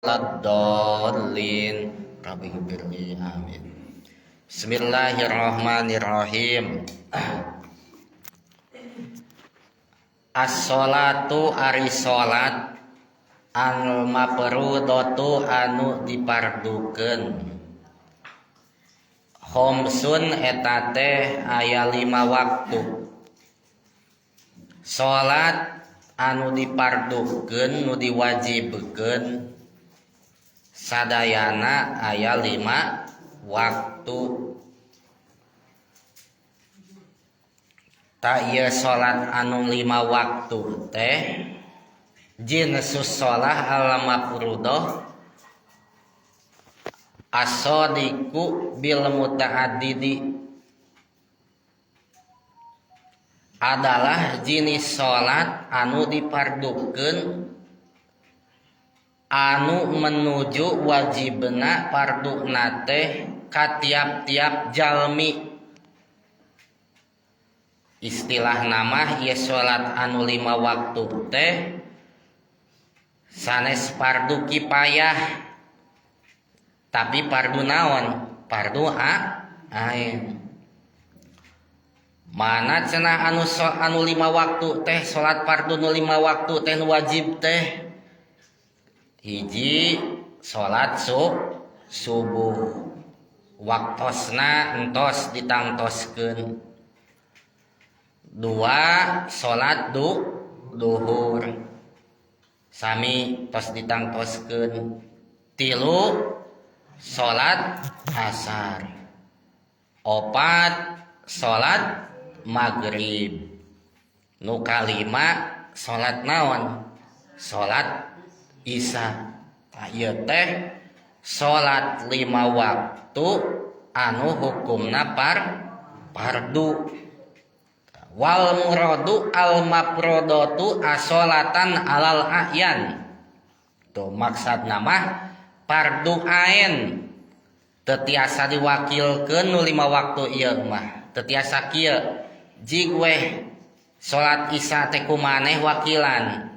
Waladhdallin. Rabbighfirli, amin. Bismillahirrahmanirrahim. As-sholatu ari salat anu mafrudatu anu dipardukeun. Khamsun eta teh aya 5 waktu. Salat anu dipardukeun nu diwajibkeun sadayana aya 5 waktu. Ta ieu salat anu 5 waktu teh jinsus shalah al mafrudah as-sadiqu bil muta'addidi adalah jenis salat anu dipardukeun anu menuju wajibna farduna teh ka tiap-tiap jalmi. Istilah nama ieu salat anu 5 waktu teh sanes fardu kifayah, tapi fardu naon? Fardu ain. Mana cenah anu 5 waktu teh salat fardu nu 5 waktu teh nu wajib teh hiji salat subuh waktosna entos ditangtoskeun, 2 salat duhur sami tos ditangtoskeun, 3 salat asar, 4 salat maghrib, nu kalima salat naon? Salat isya. Ieu teh salat 5 waktu anu hukumna fardu. Wal muradu al mafrodatu asolatan alal a'yan. Tuh maksudna mah fardu ain teu tiasa diwakilkeun nu 5 waktu ieu mah. Teu tiasa kieu jig weh salat isya teh kumaneh wakilan.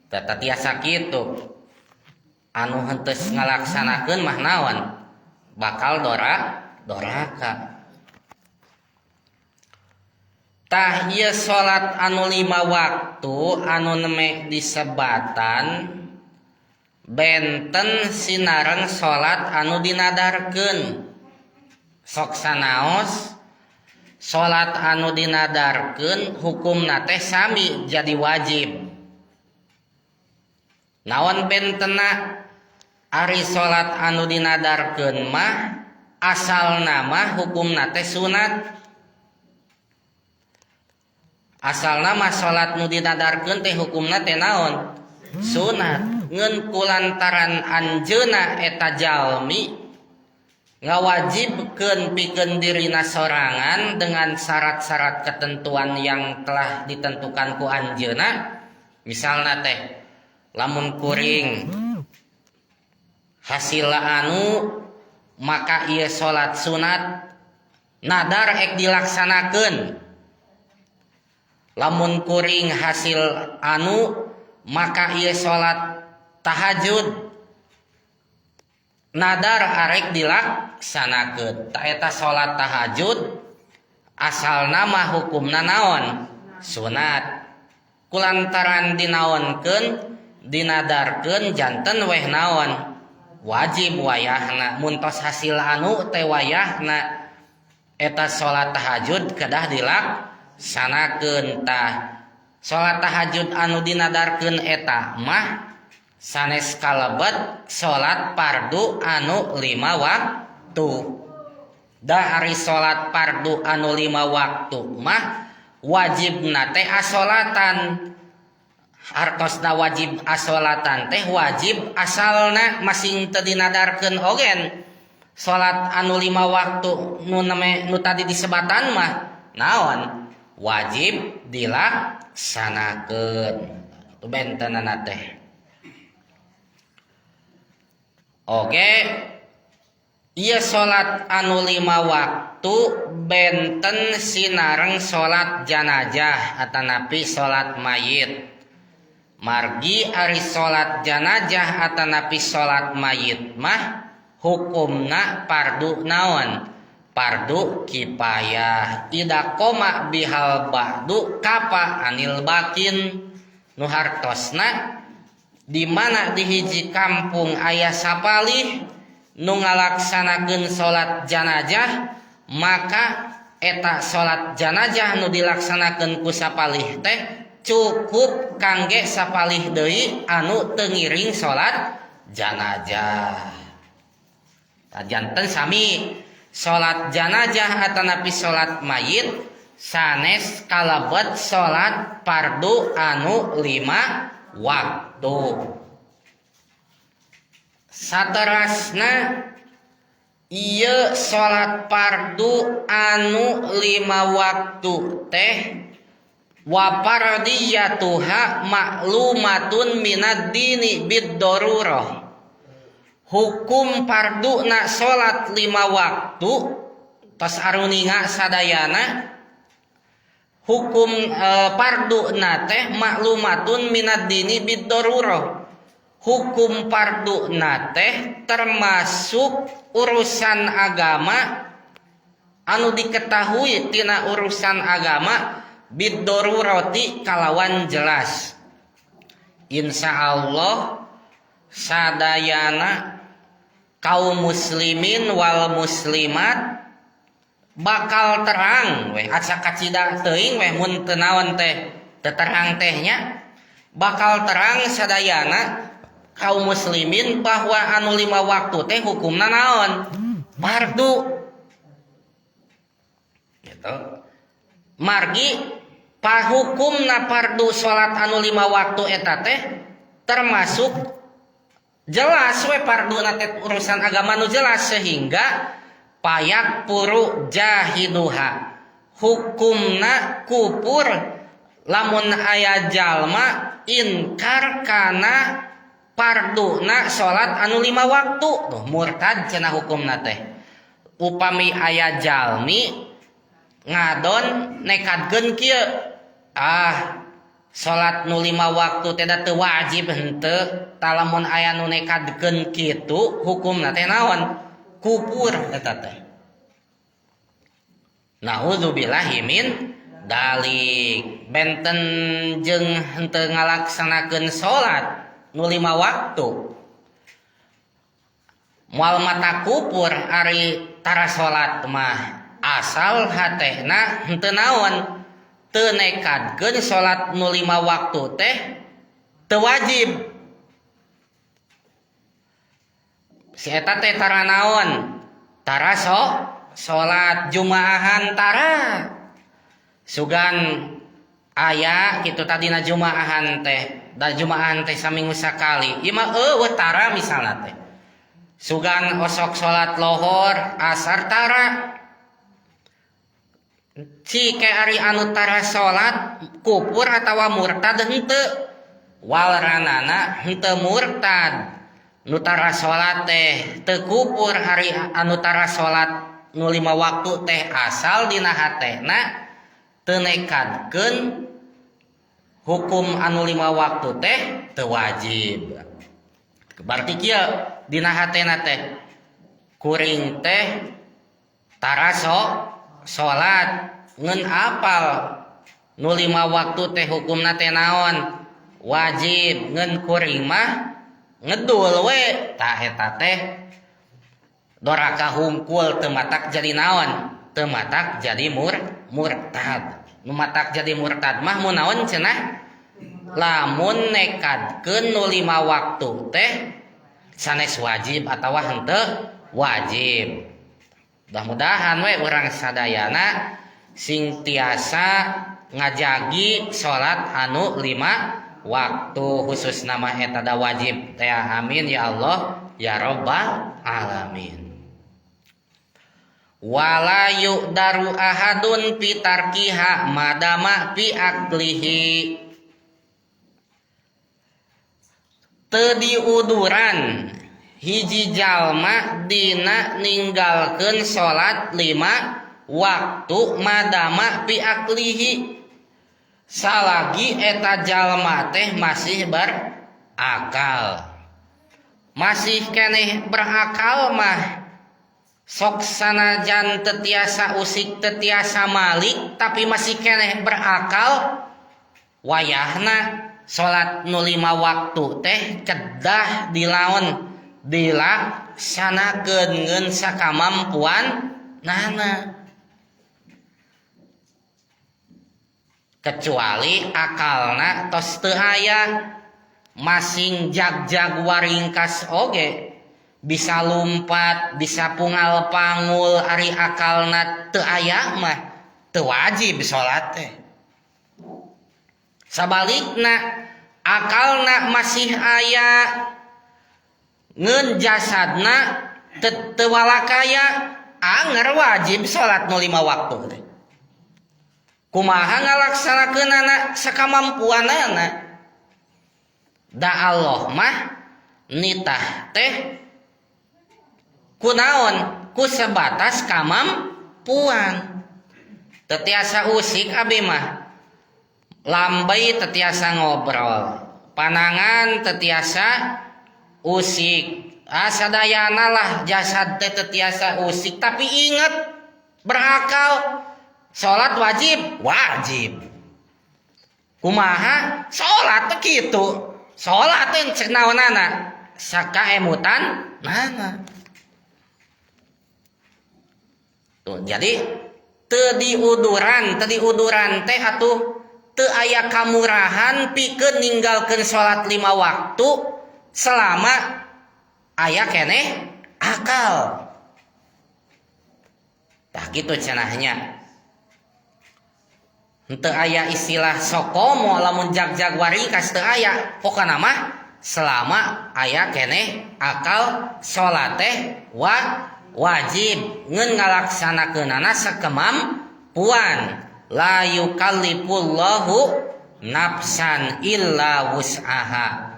Teu tiasa kitu. Anu henteu ngalaksanakeun mah naon? Bakal doraka. Tah ieu salat anu 5 waktu anu neme disebatan benten sinareng salat anu dinadarkeun. Sok sanaos salat anu dinadarkeun hukumna teh sami jadi wajib. Naon bentena? Ari salat anu dinadarkeun mah asalna mah hukumna teh sunat. Asalna mah salat nu dinadarkeun teh hukumna teh naon? Sunat. Ngeun kulantaran anjeunna eta jalmi ngawajibkeun pikeun dirina sorangan dengan syarat-syarat ketentuan yang telah ditentukan ku anjeunna. Misalna teh lamun kuring hasil anu maka ieu salat sunat nadar ek dilaksanakeun. Lamun kuring hasil anu maka ieu salat tahajud nadar arek dilaksanakeun. Ta eta salat tahajud asalna mah hukumna naon? Sunat. Kulantaran dinaonkeun dinadarkeun janten weh naon? Wajib wayahna. Mun tos hasil anu teh wayahna eta salat tahajud kedah dilaksanakeun. Tah salat tahajud anu dinadarkeun eta mah sanes kalebet salat fardu anu 5 waktu. Da ari salat fardu anu 5 waktu mah wajibna teh asolatan. Hartosna wajib asolatan teh wajib asalna masing teu dinadarkeun ogen. Salat anu 5 waktu nu name nu tadi disebatan mah naon? Wajib dilaksanakeun. Itu bentenana teh. Oke, ieu salat anu 5 waktu benten sinareng salat janazah atanapi salat mayit. Margi ari salat janazah atanapi salat mayit mah hukumna fardu naon? Fardu kifayah. Ida qoma bihal ba'du kafa anil bakin. Nu hartosna di mana di hiji kampung aya sapalih nu ngalaksanakeun salat janazah, maka eta salat janazah nu dilaksanakeun ku sapalih teh cukup kangge sapalih deui anu teu ngiring salat janazah. Janten sami salat janazah atanapi salat mayit sanes kalebet salat fardu anu 5 waktu. Saterasna ieu salat fardu anu 5 waktu teh wa fardiyatuha ma'lumatun minad dini bid-darurah. Hukum farduna salat 5 waktu tos aruninga sadayana hukum farduna teh maklumatun minad dini bid-darurah. Hukum farduna teh termasuk urusan agama anu diketahui tina urusan agama bid-darurati kalawan jelas. Insyaallah sadayana kaum muslimin wal muslimat bakal terang weh asa kacida teuing weh mun teu naon teh teu terang teh nya bakal terang sadayana kaum muslimin bahwa anu 5 waktu teh hukumna naon? Fardu. Gitu. Margi pahukumna fardu salat anu 5 waktu eta teh termasuk jelas we farduna teh urusan agama nu jelas sehingga payak puru jahiduha hukumna kupur lamun aya jalma inkar kana farduna salat anu 5 waktu tuh murtad cenah hukumna teh. Upami aya jalmi ngadon nekadkeun kieu salat nu 5 waktu teh da teu wajib henteu talamun aya nu nekadkeun kitu hukumna teh naon? Kupur eta teh. Naudzubillahi min dalik. Benten jeung henteu ngalaksanakeun salat nu 5 waktu moal mata kupur ari tara salat mah asal hatena henteu naon teu nekadkeun salat nu 5 waktu teh teu wajib. Si eta teh tara naon? Tara salat jumaahan tara. Sugan aya kitu tadina jumaahan teh, da jumaahan teh saminggu sakali. Ieu mah eueuh tara misalna teh. Sugan osok salat lohor, asar tara. Cike ari anu tara salat kupur atawa murtad henteu. Walranana henteu murtad. Nu tara salat teh teu kupur ari anu tara salat nu 5 waktu teh asal dina hatena teu nekadkeun hukum anu 5 waktu teh teu wajib. Berarti kieu dina hatena teh kuring teh tara salat ngeun apal nu 5 waktu teh hukumna teh naon wajib ngeun kuring mah ngedul we tah eta teh doraka hungkul teu matak jadi naon teu matak jadi murtad. Nu matak jadi murtad mah mun naon cenah lamun nekadkeun nu 5 waktu teh sanes wajib atawa henteu wajib. Mudah-mudahan we urang sadayana sing tiasa ngajagi salat anu 5 waktu khusus nama eta da wajib teh. Amin ya Allah ya rabbal alamin. Wala yu'daru ahadun fi tarkiha madama fi aqlihi. Teu diuduran hiji jalma dina ninggalkeun salat 5 waktu madama fi aqlihi. Salagi eta jalma teh masih berakal. Masih keneh berakal mah sok sanajan teu tiasa usik teu tiasa malik tapi masih keneh berakal wayahna salat nu 5 waktu teh kedah dilaon dilaksanakeun ngeun sakamampuan nana. Kecuali akalna tos teu aya masing jag-jag waringkas oge bisa lumpat bisa pungal pangul ari akalna teu aya mah teu wajib salat teh. Sabalikna akalna masih aya ngeun jasadna teu walakaya anger wajib salat nu 5 waktu teh. Kumaha ngalaksanakeunana sakamampuanana. Da Allah mah nitah teh kunaon ku sebatas kamampuan. Teu tiasa usik abi mah. Lambai teu tiasa ngobrol, panangan teu tiasa usik. Sadayana lah jasad teh teu tiasa usik tapi inget berakal. Salat wajib, wajib. Kumaha? Salat teh kitu. Salat teh cek naonana? Sakaemutan nana. Tuh, jadi teu diuduran teh atuh teu aya kamurahan pikeun ninggalkeun salat 5 waktu selama aya keneh akal. Tah kitu cenahnya. Henteu aya istilah sokomo lamun jag-jag waringkas teu aya. Pokona mah selama aya keneh akal salat teh wajib ngeun ngalaksanakeunana sakemampuan. La yukallifullahu nafsan illa wus'aha.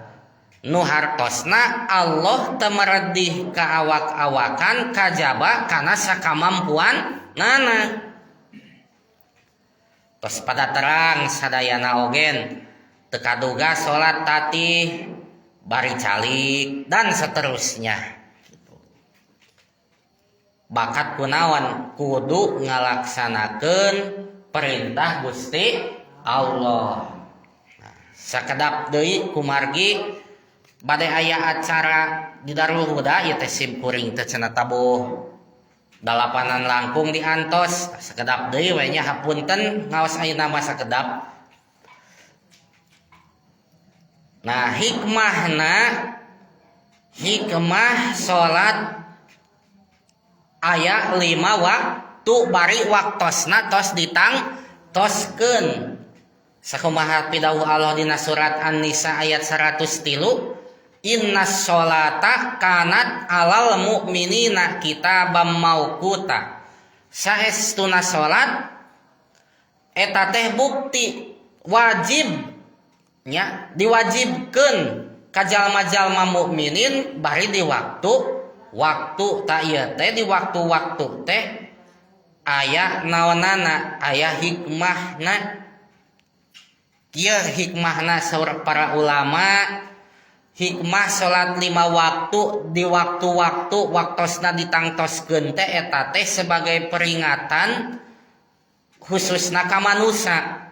Nu hartosna Allah teu meredih ka awak-awakan kajaba kana sakamampuan nana. Tos pada terang sadayana ogen teu kaduga salat tatih bari calik dan seterusnya. Bakat kunaon kudu ngalaksanakeun perintah Gusti Allah. Nah, sakedap deui kumargi bade aya acara di Darul Huda ieu teh sim kuring teh cenah tabuh dalapanan langkung diantos sakedap deui we nya hapunten ngaos ayeuna mah sakedap. Nah, hikmah salat aya 5 waktu bari waktosna tos ditangtoskeun. Sakumaha pidawuh Allah dina surat An-Nisa ayat 103, innas sholata kanat alal mu'minina kitabam mauquta. Saestuna salat eta teh bukti wajib nya diwajibkeun ka jalma-jalma mukminin bari di waktu waktu ta ieu teh di waktu-waktu teh aya naonana aya hikmahna. Kieu hikmahna saur para ulama, hikmah salat 5 waktu di waktu-waktu waktosna ditangtoskeun teh eta teh sebagai peringatan khususna ka manusa.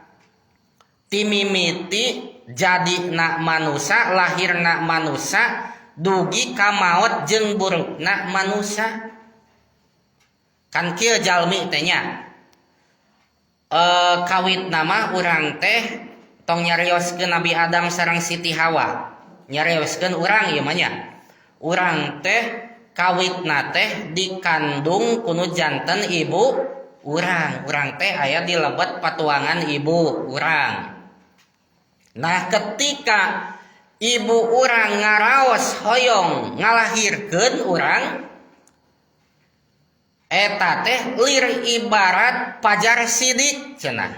Timimiti jadina manusa, lahirna manusa, dugi ka maot jeung burukna manusa. Kan kieu jalmi teh nya. Kawit nama urang teh tong nyarioskeun Nabi Adam sareng Siti Hawa. Nyarioskeun urang ieu mah nya. Urang teh kawitna teh dikandung kuno janten ibu urang. Urang teh aya di lebet patuangan ibu urang. Nah, ketika ibu urang ngaraos hoyong ngalahirkeun urang eta teh lir ibarat pajar sidik cenah.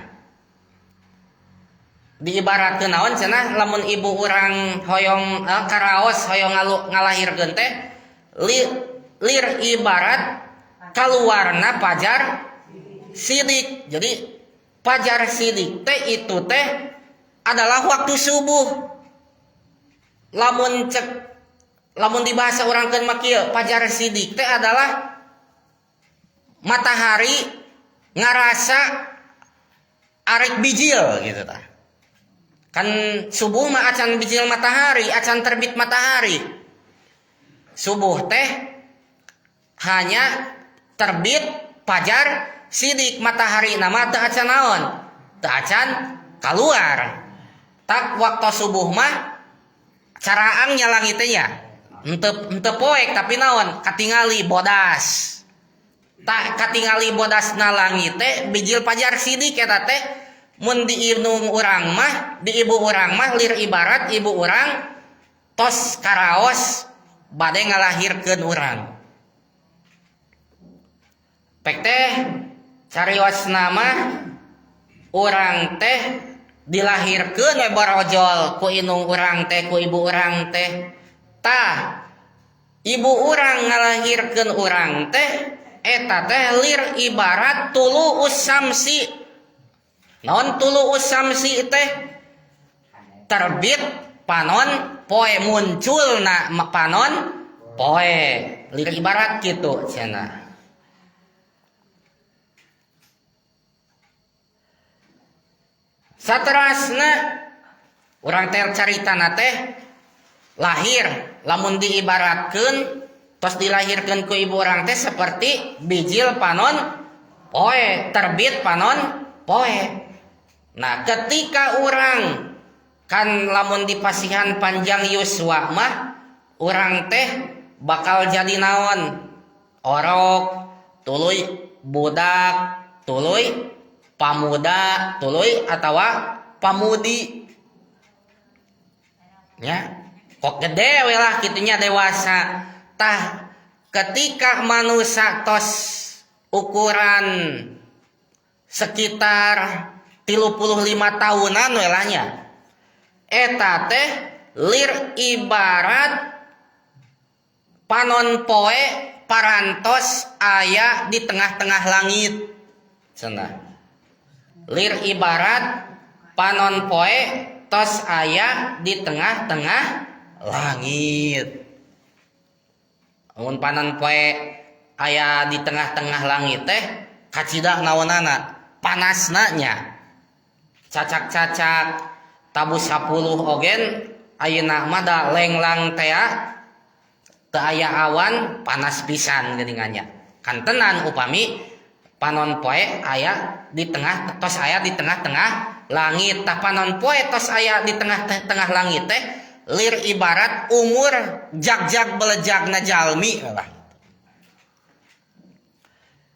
Diibaratkeun naon cenah lamun ibu urang hoyong karaos hoyong ngalahirkeun teh lir ibarat kaluarna pajar sidik. Jadi Fajar sidik teh itu teh adalah waktu subuh. Lamun cek lamun dibahasa urang keun mah kieu, fajar sidik teh adalah matahari ngarasa arek bijil gitu tah. Kan subuh mah acan bijil matahari, acan terbit matahari. Subuh teh hanya terbit fajar sidik, matahari nama teu acan naon, teu acan keluar. Tak waktu subuh mah caraang nya langit teh nya. Henteu poek tapi naon katingali bodas. Tak katingali bodasna langit teh bijil fajar sidik eta teh mun di indung urang mah, di ibu urang mah lir ibarat ibu urang tos karaos bade ngalahirkeun urang. Pek teh cariosna mah urang teh dilahirkeun we borojol ku indung urang teh, ku ibu urang teh. Tah ibu urang ngalahirkeun urang teh eta teh lir ibarat tulu'us samsi. Naon tulu'us samsi teh? Terbit panon poe, munculna panon poe, lir ibarat kitu cenah. Saterasna urang teh caritana teh lahir lamun diibaratkeun tos dilahirkeun ku ibu urang teh seperti bijil panon poe, terbit panon poe. Nah, ketika urang kan lamun dipasihan panjang yuswa mah urang teh bakal jadi naon? Orok, tuluy budak, tuluy pamuda, tuluy atawa pamudi. Ya, kok gede we lah kitunya dewasa. Tah ketika manusia tos ukuran sekitar 35 tahunan we lah nya, eta teh lir ibarat panon poe parantos aya di tengah-tengah langit cenah. Lir ibarat panon poe tos aya di tengah-tengah langit. Mun panon poe aya di tengah-tengah langit teh kacida naonana, panasna nya. Cacak-cacak tabu 10 ogen ayeuna mah da lenglang tea teu aya awan panas pisan geuningannya. Kantenan upami panon poe aya di tengah, tos aya di tengah-tengah langit. Tah panon poe tos aya di tengah-tengah langit teh lir ibarat umur jag-jag belejagna jalmi lah.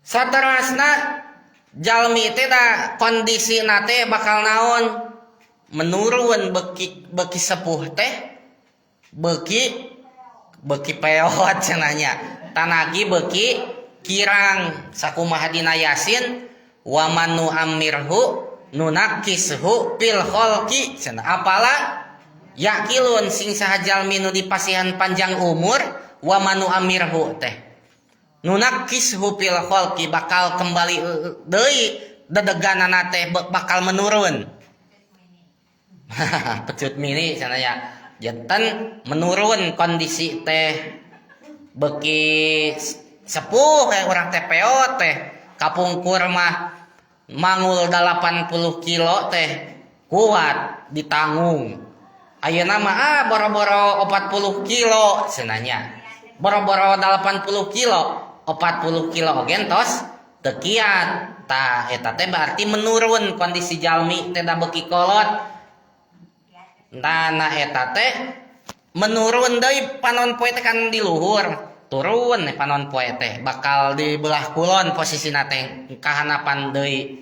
Saterasna jalmi teh da kondisina teh bakal naon? Menurun beki sepuh teh beki peot cenahnya. Tanagi beki kirang. Sakumaha dina Yasin wa man nu'ammirhu nunakishu fil khalqi cenah. Apala yakilun sing saha jalmi nu dipasihan panjang umur wa man nu'ammirhu teh nunakishu fil khalqi bakal kembali deui dedeganana teh bakal menurun. Pecut mini cenah ya. Janten menurun kondisi teh beki sepuh kayak urang teh peot teh kapungkur mah mangul 80 kilo teh kuat ditanggung. Ayeuna mah boro-boro 40 kilo cenahnya. Boro-boro 80 kilo, 40 kilo oge tos teu kiat. Tah eta teh berarti menurun kondisi jalmi teh da beki kolot. Nah, eta teh menurun deui panon poe teh kan di luhur. Turun panon poe teh bakal di belah kulon posisina teh kahanapan deui.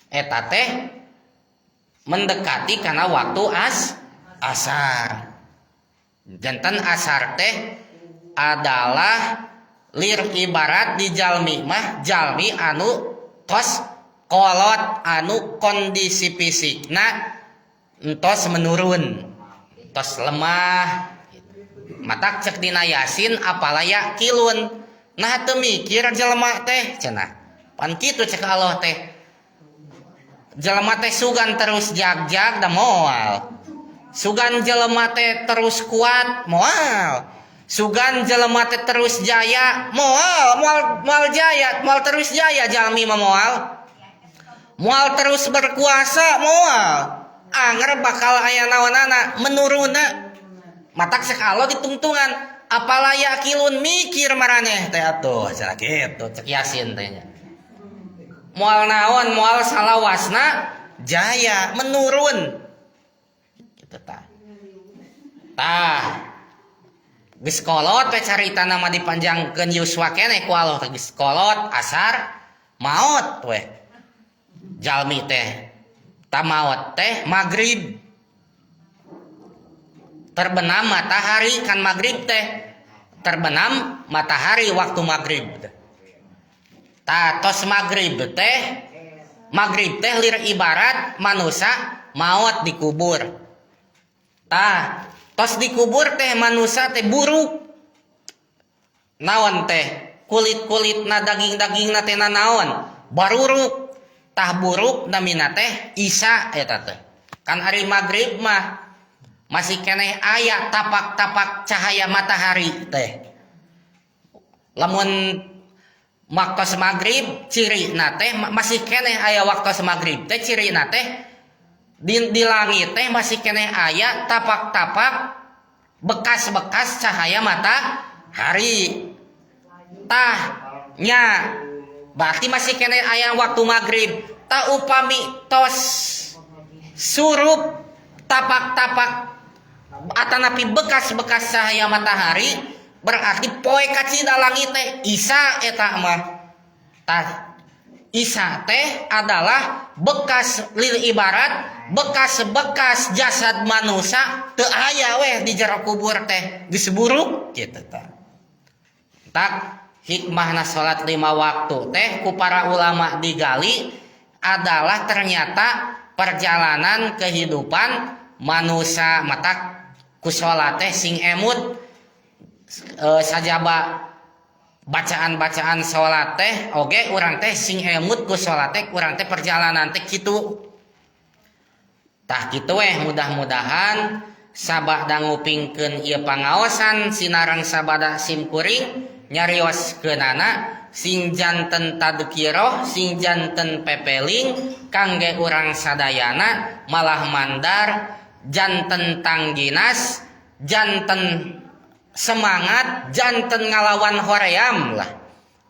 Eta teh mendekati kana waktu asar. Janten asar teh adalah lir ibarat di jalmi mah jalmi anu tos kolot anu kondisi fisikna entos menurun, tos lemah. Matak cek dina Yasin apala yakilun. Nah teu mikir jelema teh cenah. Pan kitu cek Allah teh. Jelema teh sugan terus jag-jag da moal. Sugan jelema teh terus kuat, moal. Sugan jelema teh terus jaya, moal, moal, moal jaya, moal terus jaya jalmi mah moal. Moal terus berkuasa, moal. Anger bakal aya naonana menurunna. Matak cek Allah ditungtungan, afala ya'qilun, mikir maraneh teh atuh, cenah kitu cek Yasin teh nya. Moal naon, moal salawasna jaya, menurun gitu tah. Tah, geus kolot we caritana mah, dipanjangkeun yuswa keneh ku Allah teh, geus kolot asar maot we jalmi teh. Ta maot teh maghrib, terbenam matahari kan maghrib teh, terbenam matahari waktu maghrib. Ta tos maghrib teh, maghrib teh lir ibarat manusia maot dikubur. Tah, tos dikubur teh manusia teh buruk naon teh, kulit-kulit na, daging-daging na teh naon, baruruk. Tah, buruk namina teh Isa eta teh. Kan ari maghrib mah masih keneh aya tapak-tapak cahaya matahari teh. Lamun waktu maghrib ciri teh masih keneh aya waktu maghrib teh, ciri teh di langit teh masih keneh aya tapak-tapak bekas-bekas cahaya matahari. Tah nya, berarti masih keneh aya waktu maghrib. Tah, upami tos surup tapak-tapak atanapi bekas-bekas cahaya matahari, berarti poe kacida langit teh, Isa eta mah. Tah, Isa teh adalah bekas, lil ibarat bekas-bekas jasad manusia teu aya weh di jero kubur teh, geus buruk kitu. Tah, tak hikmahna salat lima waktu teh ku para ulama digali adalah ternyata perjalanan kehidupan manusia. Matak ku salat teh sing emut, sajaba bacaan-bacaan salat teh oge urang teh sing emut ku salat teh, urang teh perjalanan teh kitu. Tah, kitu weh. Mudah-mudahan sabada ngupingkeun ieu pangaosan sinareng sabada simkuring nyarioskeunana sing janten tadkiroh, sing janten pepeling kangge urang sadayana, malah mandar janten tangginas, janten semangat, janten ngalawan hoream lah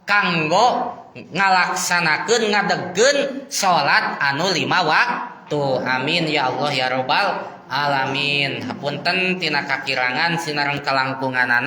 kanggo ngalaksanakeun, ngadegkeun salat anu lima waktu. Amin ya Allah ya robbal alamin. Hapunten tina kakirangan sinareng kalangkunganana.